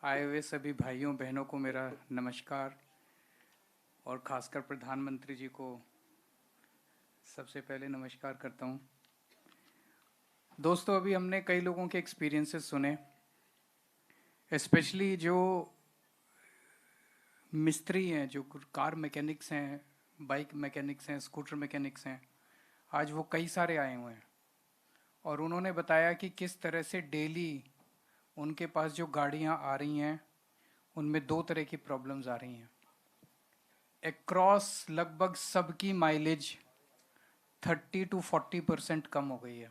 आए हुए सभी भाइयों बहनों को मेरा नमस्कार और ख़ासकर प्रधानमंत्री जी को सबसे पहले नमस्कार करता हूँ। दोस्तों, अभी हमने कई लोगों के एक्सपीरियंसेस सुने, स्पेशली जो मिस्त्री हैं, जो कार मैकेनिक्स हैं, बाइक मैकेनिक्स हैं, स्कूटर मैकेनिक्स हैं, आज वो कई सारे आए हुए हैं और उन्होंने बताया कि किस तरह से डेली उनके पास जो गाड़ियाँ आ रही हैं उनमें दो तरह की प्रॉब्लम्स आ रही हैं। अक्रॉस लगभग सबकी माइलेज 30 to 40% कम हो गई है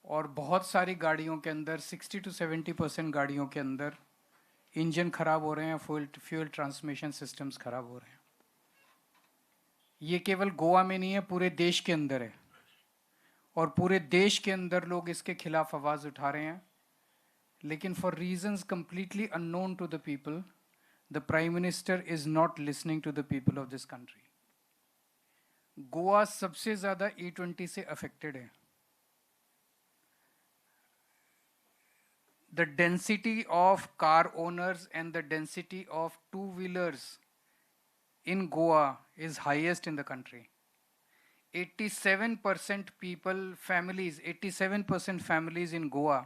और बहुत सारी गाड़ियों के अंदर 60 to 70% गाड़ियों के अंदर इंजन ख़राब हो रहे हैं, फ्यूल ट्रांसमिशन सिस्टम्स ख़राब हो रहे हैं। ये केवल गोवा में नहीं है, पूरे देश के अंदर है और पूरे देश के अंदर लोग इसके खिलाफ आवाज़ उठा रहे हैं, लेकिन for reasons completely unknown to the people, the prime minister is not listening to the people of this country. Goa सबसे ज़्यादा E20 से अफेक्टेड है। The density of car owners and the density of two wheelers in Goa is highest in the country. 87% people, families, 87% families in Goa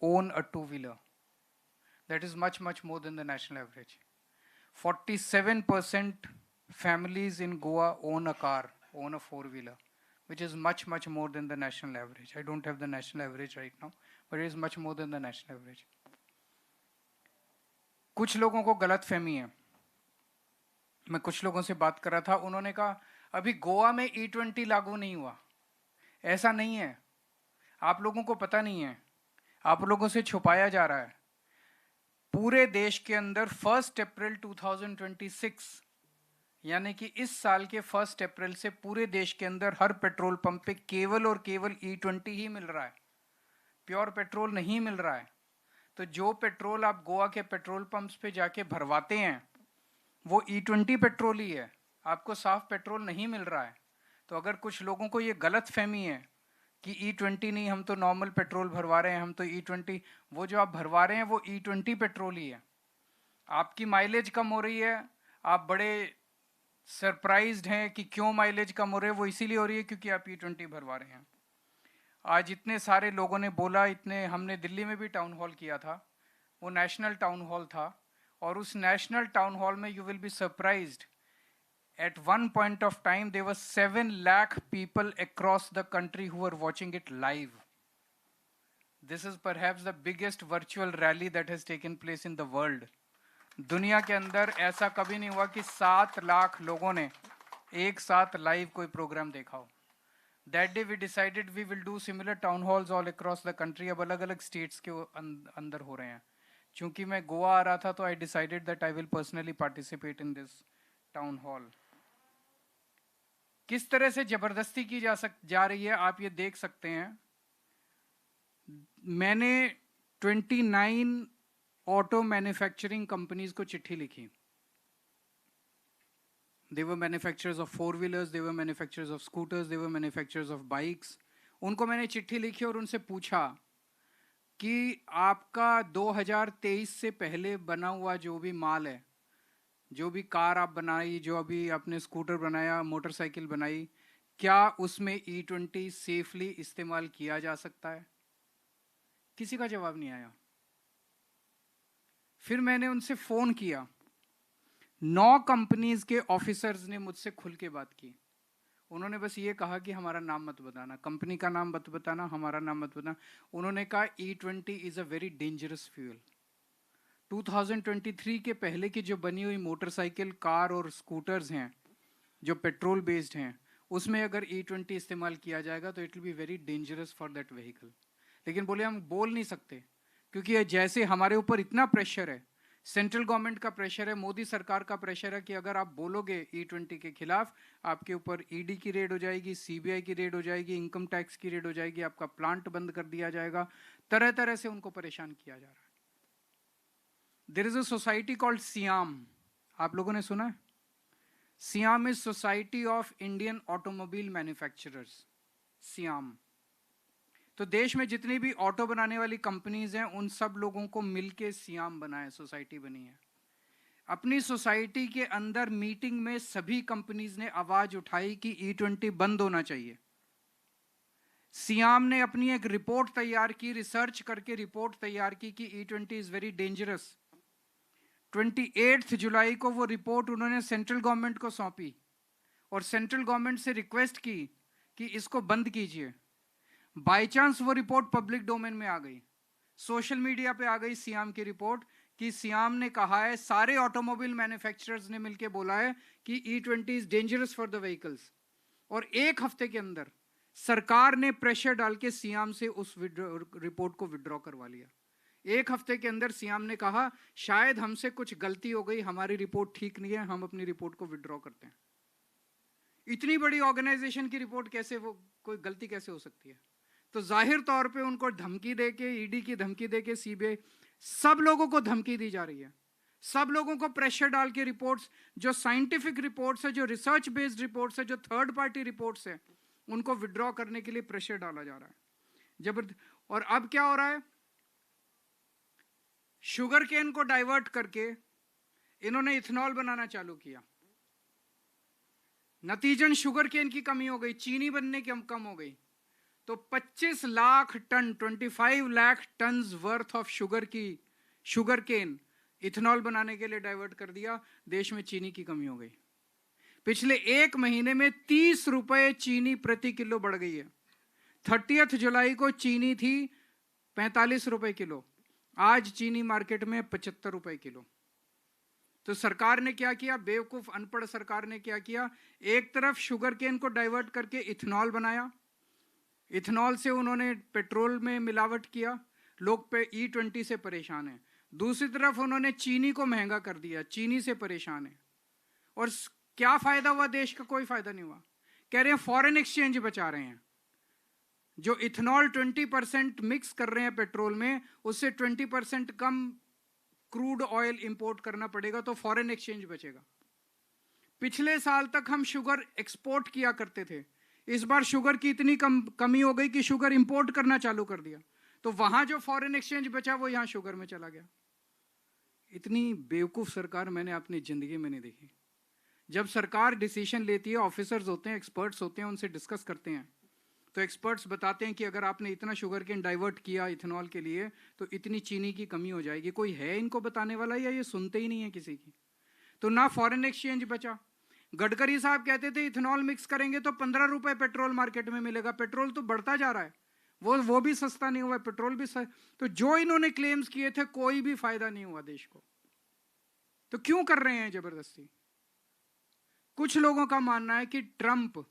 own a two-wheeler. That is much, much more than the national average. 47% families in Goa own a car, own a four-wheeler, which is much, much more than the national average. I don't have the national average right now, but it is much more than the national average. कुछ लोगों को गलत फहमी है। मैं कुछ लोगों से बात कर रहा था, उन्होंने कहा अभी गोवा में E20 लागू नहीं हुआ। ऐसा नहीं है, आप लोगों को पता नहीं है, आप लोगों से छुपाया जा रहा है। पूरे देश के अंदर 1 अप्रैल 2026, यानी कि इस साल के 1 अप्रैल से पूरे देश के अंदर हर पेट्रोल पंप पे केवल और केवल E20 ही मिल रहा है, प्योर पेट्रोल नहीं मिल रहा है। तो जो पेट्रोल आप Goa K petrol pumps pay जाके भरवाते हैं वो E20 petrol ही है, आपको साफ पेट्रोल नहीं मिल रहा है। तो अगर कुछ लोगों को ये गलत फहमी है कि E20 नहीं, हम तो नॉर्मल पेट्रोल भरवा रहे हैं, हम तो E20, वो जो आप भरवा रहे हैं वो E20 petrol ही है। आपकी माइलेज कम हो रही है, आप बड़े सरप्राइज्ड हैं कि क्यों माइलेज कम हो रही है, वो इसीलिए हो रही है क्योंकि आप E20 भरवा रहे हैं। आज इतने सारे लोगों ने बोला, इतने हमने दिल्ली में भी टाउन हॉल किया था, वो नेशनल टाउन हॉल था, और उस नेशनल टाउन हॉल में you will be surprised, at one point of time there were 7 lakh people across the country who were watching it live. This is perhaps the biggest virtual rally that has taken place in the world. दुनिया K अंदर ऐसा कभी नहीं हुआ कि 7 लाख लोगों ने एक साथ लाइव कोई प्रोग्राम देखा हो। That day we decided we will do similar town halls all across the country. अब अलग अलग स्टेट्स के अंदर हो रहे हैं। चूँकि मैं गोवा आ रहा था तो I decided that I will personally participate in this town hall. किस तरह से ज़बरदस्ती की जा रही है आप ये देख सकते हैं। मैंने 29 ऑटो मैन्युफैक्चरिंग कंपनीज को चिट्ठी लिखी। They were manufacturers of four wheelers, they were manufacturers of scooters, they were manufacturers of bikes. उनको मैंने चिट्ठी लिखी और उनसे पूछा कि आपका 2023 से पहले बना हुआ जो भी माल है, जो भी कार आप बनाई, जो अभी आपने स्कूटर बनाया, मोटरसाइकिल बनाई, क्या उसमें E20 safely इस्तेमाल किया जा सकता है? किसी का जवाब नहीं आया। फिर मैंने उनसे फ़ोन किया, 9 कंपनीज़ के ऑफिसर्स ने मुझसे खुल के बात की। उन्होंने बस ये कहा कि हमारा नाम मत बताना, कंपनी का नाम मत बताना, हमारा नाम मत बताना। उन्होंने कहा E20 is a very dangerous fuel. 2023 K पहले की जो बनी हुई मोटरसाइकिल, कार और स्कूटर्स हैं जो पेट्रोल बेस्ड हैं, उसमें अगर E20 इस्तेमाल किया जाएगा तो it will be very dangerous for that vehicle. लेकिन बोले हम बोल नहीं सकते क्योंकि जैसे हमारे ऊपर इतना प्रेशर है, सेंट्रल गवर्नमेंट का प्रेशर है, मोदी सरकार का प्रेशर है कि अगर आप बोलोगे E20 के खिलाफ आपके ऊपर ED की रेड हो जाएगी, CBI की रेड हो जाएगी, इनकम टैक्स की रेड हो जाएगी, आपका प्लांट बंद कर दिया जाएगा। तरह तरह से उनको परेशान किया जा रहा है। There is a society called SIAM, आप लोगों ने सुना है? SIAM is society of Indian automobile manufacturers, SIAM. तो देश में जितनी भी ऑटो बनाने वाली कंपनीज हैं उन सब लोगों को मिलके सियाम बनाया, सोसाइटी बनी है। अपनी सोसाइटी के अंदर मीटिंग में सभी कंपनीज ने आवाज़ उठाई कि E20 बंद होना चाहिए। सियाम ने अपनी एक रिपोर्ट तैयार की, रिसर्च करके रिपोर्ट तैयार की कि E20 is very dangerous. 28 जुलाई को वो रिपोर्ट उन्होंने सेंट्रल गवर्नमेंट को सौंपी और सेंट्रल गवर्नमेंट से रिक्वेस्ट की कि इसको बंद कीजिए। बाई चांस वो रिपोर्ट पब्लिक डोमेन में आ गई, सोशल मीडिया पे आ गई सियाम की रिपोर्ट कि सियाम ने कहा है, सारे ऑटोमोबाइल मैन्युफैक्चरर्स ने मिलके बोला है कि E20 is dangerous for the vehicles. और एक हफ्ते के अंदर सरकार ने प्रेशर डाल के सियाम से उस रिपोर्ट को विड्रॉ करवा लिया। एक हफ्ते के अंदर सियाम ने कहा शायद हमसे कुछ गलती हो गई, हमारी रिपोर्ट ठीक नहीं है, हम अपनी रिपोर्ट को विड्रॉ करते हैं। इतनी बड़ी ऑर्गेनाइजेशन की रिपोर्ट कैसे, वो कोई गलती कैसे हो सकती है? तो जाहिर तौर पे उनको धमकी दे के, ईडी की धमकी दे के, सीबीआई, सब लोगों को धमकी दी जा रही है। सब लोगों को प्रेशर डाल के रिपोर्ट्स, जो साइंटिफिक रिपोर्ट्स है, जो रिसर्च बेस्ड रिपोर्ट्स है, जो थर्ड पार्टी रिपोर्ट्स है, उनको विड्रॉ करने के लिए प्रेशर डाला जा रहा है जबरदस्त। और अब क्या हो रहा है, शुगर केन को डाइवर्ट करके इन्होंने इथेनॉल बनाना चालू किया। नतीजन शुगर केन की कमी हो गई, चीनी बनने की कम हो गई। तो 25 lakh ton, 25 lakh ton worth of sugar cane ethanol बनाने के लिए डाइवर्ट कर दिया। देश में चीनी की कमी हो गई। पिछले एक महीने में 30 रुपए चीनी प्रति किलो बढ़ गई है। 30 जुलाई को चीनी थी 45 रुपए किलो, आज चीनी मार्केट में 75 रुपए किलो। तो सरकार ने क्या किया, बेवकूफ़ अनपढ़ सरकार ने क्या किया, एक तरफ शुगर केन को डाइवर्ट करके इथेनॉल बनाया, इथेनॉल से उन्होंने पेट्रोल में मिलावट किया, लोग पे E20 से परेशान हैं। दूसरी तरफ उन्होंने चीनी को महंगा कर दिया, चीनी से परेशान है। और क्या फ़ायदा हुआ देश का? कोई फ़ायदा नहीं हुआ। कह रहे हैं फॉरेन एक्सचेंज बचा रहे हैं, जो इथेनॉल 20% मिक्स कर रहे हैं पेट्रोल में, उससे 20% कम क्रूड ऑयल इंपोर्ट करना पड़ेगा तो फॉरेन एक्सचेंज बचेगा। पिछले साल तक हम शुगर एक्सपोर्ट किया करते थे, इस बार शुगर की इतनी कमी हो गई कि शुगर इंपोर्ट करना चालू कर दिया। तो वहाँ जो फॉरेन एक्सचेंज बचा वो यहाँ शुगर में चला गया। इतनी बेवकूफ़ सरकार मैंने अपनी ज़िंदगी में नहीं देखी। जब सरकार डिसीजन लेती है, ऑफिसर्स होते हैं, एक्सपर्ट्स होते हैं, उनसे डिस्कस करते हैं, तो एक्सपर्ट्स बताते हैं कि अगर आपने इतना शुगर केन डाइवर्ट किया इथेनॉल के लिए तो इतनी चीनी की कमी हो जाएगी। कोई है इनको बताने वाला या ये सुनते ही नहीं है किसी की? तो ना फॉरेन एक्सचेंज बचा। गडकरी साहब कहते थे इथेनॉल मिक्स करेंगे तो 15 रुपये पेट्रोल मार्केट में मिलेगा। पेट्रोल तो बढ़ता जा रहा है, वो भी सस्ता नहीं हुआ, पेट्रोल भी तो जो इन्होंने क्लेम्स किए थे कोई भी फायदा नहीं हुआ देश को। तो क्यों कर रहे हैं जबरदस्ती? कुछ लोगों का मानना है कि ट्रंप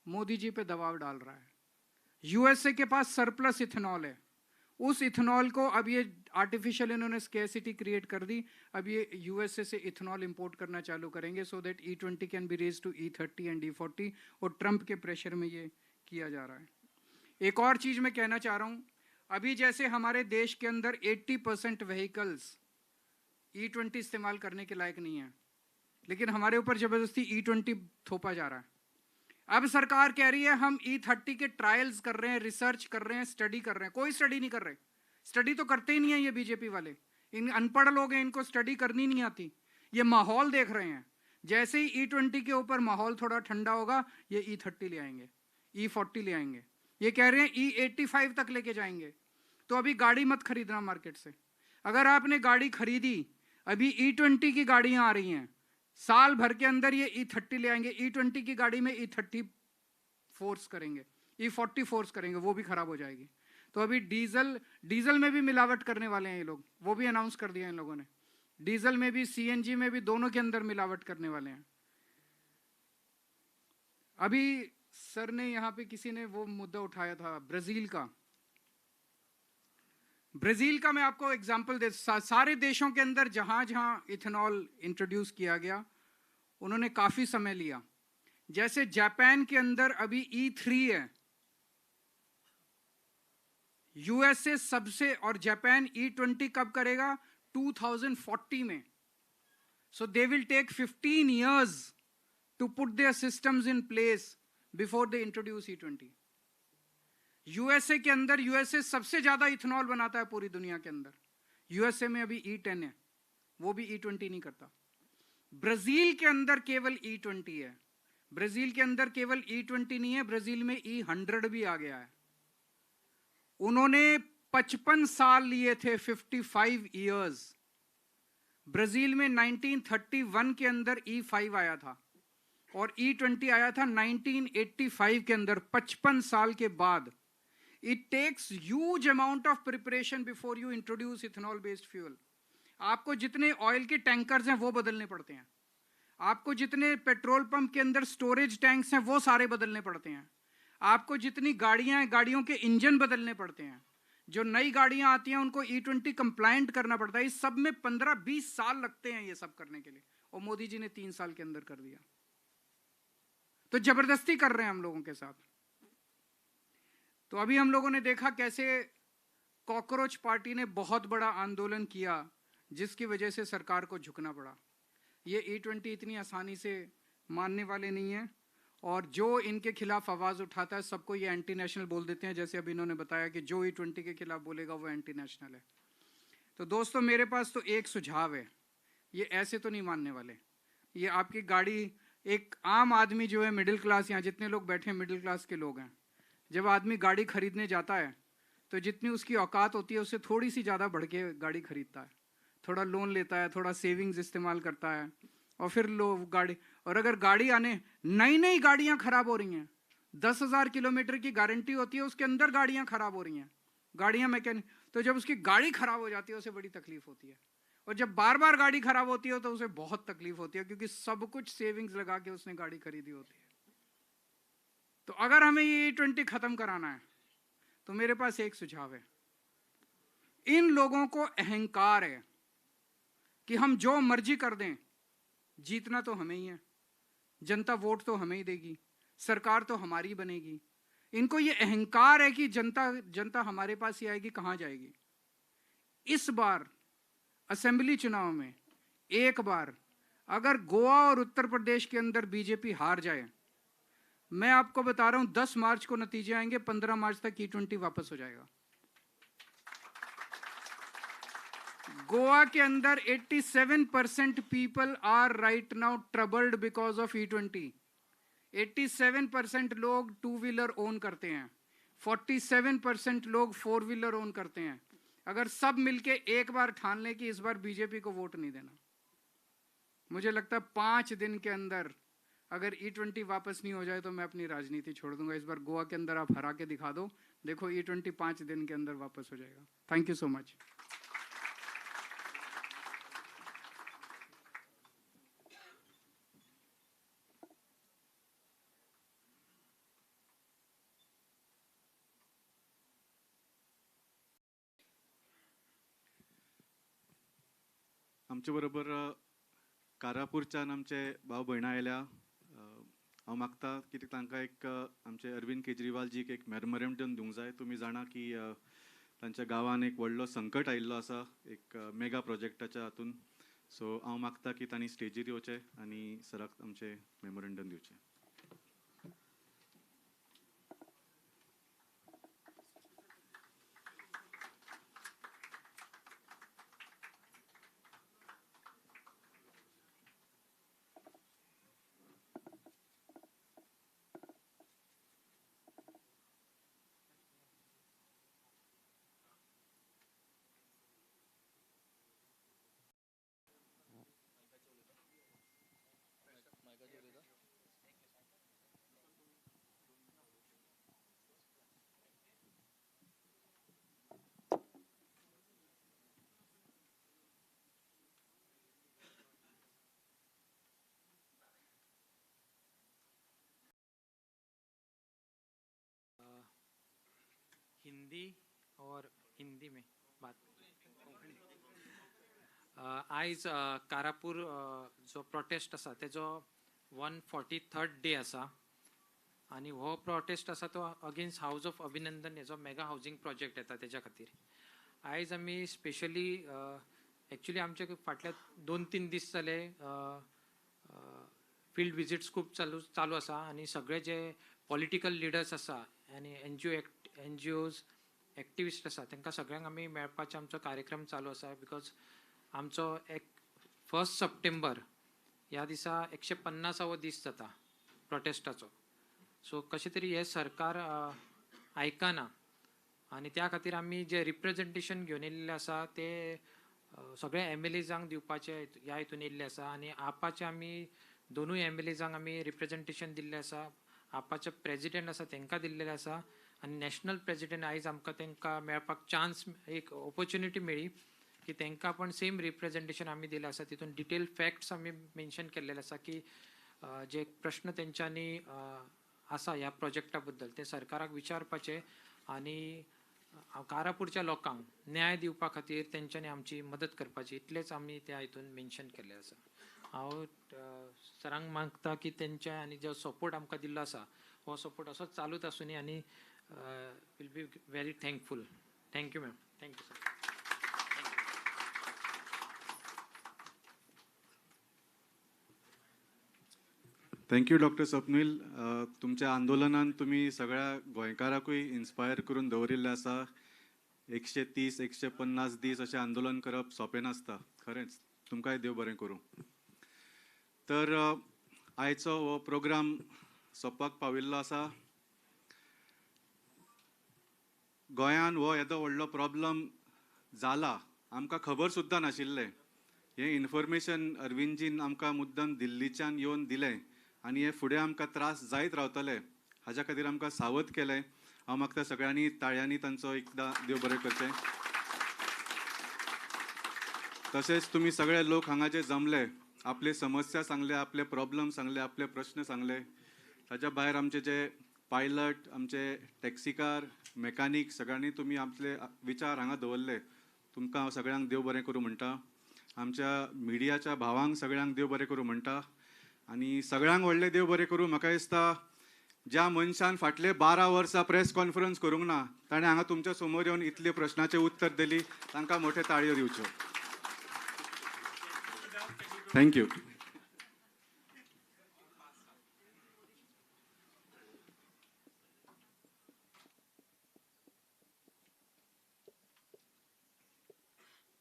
मोदी जी पे दबाव डाल रहा है। यूएसए के पास सरप्लस इथेनॉल है, उस इथेनॉल को अब ये आर्टिफिशियल इन्होंने स्केर्सिटी क्रिएट कर दी, अब ये यूएसए से इथेनॉल इंपोर्ट करना चालू करेंगे so that E20 can be raise to E30 and E40। Aur Trump K pressure में ये किया जा रहा है। एक और चीज़ मैं कहना चाह रहा हूँ, अभी जैसे हमारे देश के अंदर 80% व्हीकल्स E20 इस्तेमाल करने के लायक नहीं है, लेकिन हमारे ऊपर ज़बरदस्ती E20 थोपा जा रहा है। अब सरकार कह रही है हम E30 के ट्रायल्स कर रहे हैं, रिसर्च कर रहे हैं, स्टडी कर रहे हैं। कोई स्टडी नहीं कर रहे, स्टडी तो करते ही नहीं है ये बीजेपी वाले। इन अनपढ़ लोग हैं, इनको स्टडी करनी नहीं आती। ये माहौल देख रहे हैं, जैसे ही E20 के ऊपर माहौल थोड़ा ठंडा होगा ये E30 ले आएंगे, E40 ले आएंगे, ये कह रहे हैं E85 तक लेके जाएंगे। तो अभी गाड़ी मत खरीदना मार्केट से। अगर आपने गाड़ी खरीदी, अभी E20 की गाड़ियाँ आ रही हैं, साल भर के अंदर ये E30 ले आएंगे। E20 की गाड़ी में E30 force करेंगे, E40 force करेंगे, वो भी खराब हो जाएगी। तो अभी डीजल में भी मिलावट करने वाले हैं ये लोग, वो भी अनाउंस कर दिया इन लोगों ने। डीजल में भी, CNG में भी, दोनों के अंदर मिलावट करने वाले हैं। अभी सर ने यहाँ पे किसी ने वो मुद्दा उठाया था ब्राज़ील का। ब्राज़ील का मैं आपको एग्जाम्पल दे, सारे देशों के अंदर जहाँ जहाँ इथेनॉल इंट्रोड्यूस किया गया उन्होंने काफ़ी समय लिया। जैसे जापान के अंदर अभी E3 है, यूएसए सबसे, और जापान E20 कब करेगा? 2040 में। So they will take 15 years to put their systems in place before they introduce E20। USA K अंदर, यूएसए सबसे ज़्यादा इथेनॉल बनाता है पूरी दुनिया के अंदर, यूएसए में अभी E10 है, वो भी E20 नहीं करता। ब्राज़ील के अंदर केवल E20 है, ब्राज़ील के अंदर केवल E20 नहीं है, ब्राज़ील में E100 भी आ गया है। उन्होंने 55 साल लिए थे, 55 ईयर्स। ब्राज़ील में 1931 के अंदर E5 आया था और E20 आया था 1985 के अंदर, 55 साल के बाद। It takes huge amount of preparation before you introduce ethanol based fuel. आपको जितने ऑयल के टैंकर्स हैं वो बदलने पड़ते हैं, आपको जितने पेट्रोल पंप के अंदर स्टोरेज टैंक्स हैं वो सारे बदलने पड़ते हैं, आपको जितनी गाड़ियां हैं गाड़ियों के इंजन बदलने पड़ते हैं, जो नई गाड़ियां आती हैं उनको E20 compliant करना पड़ता है। इस सब में 15-20 साल लगते हैं ये सब करने के लिए, और मोदी जी ने 3 साल के अंदर कर दिया। तो जबरदस्ती कर रहे हैं हम लोगों के साथ। तो अभी हम लोगों ने देखा कैसे कॉकरोच पार्टी ने बहुत बड़ा आंदोलन किया जिसकी वजह से सरकार को झुकना पड़ा। ये E20 इतनी आसानी से मानने वाले नहीं हैं, और जो इनके खिलाफ आवाज़ उठाता है सबको ये एंटी नेशनल बोल देते हैं। जैसे अभी इन्होंने बताया कि जो E20 के खिलाफ बोलेगा वो एंटी नेशनल है। तो दोस्तों मेरे पास तो एक सुझाव है, ये ऐसे तो नहीं मानने वाले। ये आपकी गाड़ी, एक आम आदमी जो है मिडिल क्लास, यहाँ जितने लोग बैठे हैं मिडिल क्लास के लोग हैं, जब आदमी गाड़ी खरीदने जाता है तो जितनी उसकी औकात होती है उससे थोड़ी सी ज़्यादा बढ़ के गाड़ी खरीदता है, थोड़ा लोन लेता है, थोड़ा सेविंग्स इस्तेमाल करता है, और फिर लो गाड़ी। और अगर गाड़ी आने, नई नई गाड़ियाँ ख़राब हो रही हैं, 10,000 किलोमीटर की गारंटी होती है, उसके अंदर गाड़ियाँ ख़राब हो रही हैं, गाड़ियाँ मैकेनिक, तो जब उसकी गाड़ी ख़राब हो जाती है उसे बड़ी तकलीफ़ होती है, और जब बार बार गाड़ी ख़राब होती है तो उसे बहुत तकलीफ़ होती है, क्योंकि सब कुछ सेविंग्स लगा के उसने गाड़ी खरीदी होती है। तो अगर हमें ये E20 ख़त्म कराना है तो मेरे पास एक सुझाव है। इन लोगों को अहंकार है कि हम जो मर्जी कर दें, जीतना तो हमें ही है, जनता वोट तो हमें ही देगी, सरकार तो हमारी बनेगी। इनको ये अहंकार है कि जनता जनता हमारे पास ही आएगी, कहाँ जाएगी। इस बार असेंबली चुनाव में एक बार अगर गोवा और उत्तर प्रदेश के अंदर बीजेपी हार जाए, मैं आपको बता रहा हूं 10 मार्च को नतीजे आएंगे, 15 मार्च तक E20 वापस हो जाएगा। गोवा के अंदर 87% people are right now troubled because of E20। 87% लोग टू व्हीलर ओन करते हैं, 47% लोग फोर व्हीलर ओन करते हैं। अगर सब मिलके एक बार ठान लें कि इस बार बीजेपी को वोट नहीं देना, मुझे लगता है 5 दिन के अंदर अगर E20 वापस नहीं हो जाए तो मैं अपनी राजनीति छोड़ दूंगा। इस बार गोवा के अंदर आप हरा के दिखा दो, देखो E20 5 दिन के अंदर वापस हो जाएगा। Thank you so much. आमचे बरोबर कारापूरच्यान आमचे भाव भयणां आयल्या। हांव मागता की तांकां एक आमचे अरविंद केजरीवालजीक एक मेमोरेंडम दिवंक जाय। तुमी जाणा की तांच्या गांवान एक व्हडलो संकट आयिल्लो आसा एक मेगा प्रोजेक्टाच्या हातून। सो हांव मागता की तांणी स्टेजीर येवचें आनी सराक आमचें मेमोरेंडम दिवचें। हिंदी और हिंदी में बात। आयज कारापूर जो प्रोटेस्ट आसा तेजो 143rd day आसा आनी हो प्रोटेस्ट आसा तो अगेन्स्ट हावज ऑफ अभिनंदन हेजो मेगा हावजींग प्रोजेक्ट येता तेज्या खातीर। आयज आमी स्पेशली एक्चुअली आमचे फाटल्या 2-3 दीस जाले फिल्ड विजिट्स खूब चालू आसा आनी सगळे जे पॉलिटिकल लिडर्स आसा आनी एन जी ओज एक्टिविस्ट आसा तांकां सगळ्यांक आमी मेळपाचो आमचो कार्यक्रम चालू आसा। Because आमचो एक 1 सप्टेंबर ह्या दिसा 150वो दीस जाता प्रोटेस्टाचो। सो कशें तरी हें सरकार आयकना आनी त्या खातीर आमी जे रिप्रेजेंटेशन घेवन येयल्लें आसा ते सगळे एम एल एजांक दिवपाचे ह्या हितून येयल्लें आसा आनी आपाचे आमी दोनूय एम एल एजांक आमी रिप्रेजेंटेशन दिल्लें आसा, आपाचे प्रेजिडेंट आसा तांकां दिल्लें आसा आनी नॅशनल प्रेजिडेंट आयज आमकां तांकां मेळपाक चान्स एक ऑपॉर्च्युनिटी मेळ्ळी की तांकां पण सेम रिप्रेजेंटेशन आमी दिलें आसा। तितून डिटेल फॅक्ट्स आमी मेन्शन केल्लेले आसा की जे प्रश्न तेंच्यांनी आसा ह्या प्रोजेक्टा बद्दल ते सरकाराक विचारपाचे आनी कारापूरच्या लोकांक न्याय दिवपा खातीर तेंच्यांनी आमची मदत करपाची, इतलेंच आमी त्या हितून मेन्शन केल्लें आसा। हांव सरांक मागता की तेंच्या आनी जो सपोर्ट आमकां दिल्लो आसा हो सपोर्ट असोच चालूच आसुनी आनी will be very thankful. Thank you ma'am. Thank you sir. Thank you doctor Swapnil. तुमच्या आंदोलनान तुमी सगळ्या गोंयकाराकूय इन्स्पायर करून दवरिल्लें आसा. 130, 150 दीस अशें आंदोलन करप सोंपें नासता. खरेंच तुमकांय देव बरें करूं. तर आयचो हो प्रोग्राम सोंपपाक पाविल्लो आसा. गोंयान हो येदो व्हडलो प्रॉब्लम जाला आमकां खबर सुद्दां नाशिल्लें. हें इन्फॉर्मेशन अरविंदजीन आमकां मुद्दम दिल्लीच्यान येवन दिलें आनी हे फुडें आमकां त्रास जायत रावतले हाज्या खातीर आमकां सावध केलें. हांव मागता सगळ्यांनी ताळयांनी तांचो एकदां देव बरें करचें. तशेंच तुमी सगळे लोक हांगा जे जमले, आपले समस्या सांगले, आपले प्रॉब्लम सांगले, आपले प्रश्न सांगले. ताच्या भायर आमचे जे पायलट, आमचे टॅक्सीकार, मेकानीक सगळ्यांनी तुमी आपले विचार हांगा दवरले. तुमकां हांव सगळ्यांक देव बरें करूं म्हणटा. आमच्या मिडियाच्या भावांक सगळ्यांक देव बरें करूं म्हणटा आनी सगळ्यांक व्हडलें देव बरें करूं. म्हाका दिसता ज्या मनशान फाटले 12 वर्सां प्रेस कॉन्फरन्स करूंक ना ताणें हांगा तुमच्या समोर येवन इतले प्रश्नाचें उत्तर दिली, तांकां मोठे ताळयो दिवच्यो. Thank you.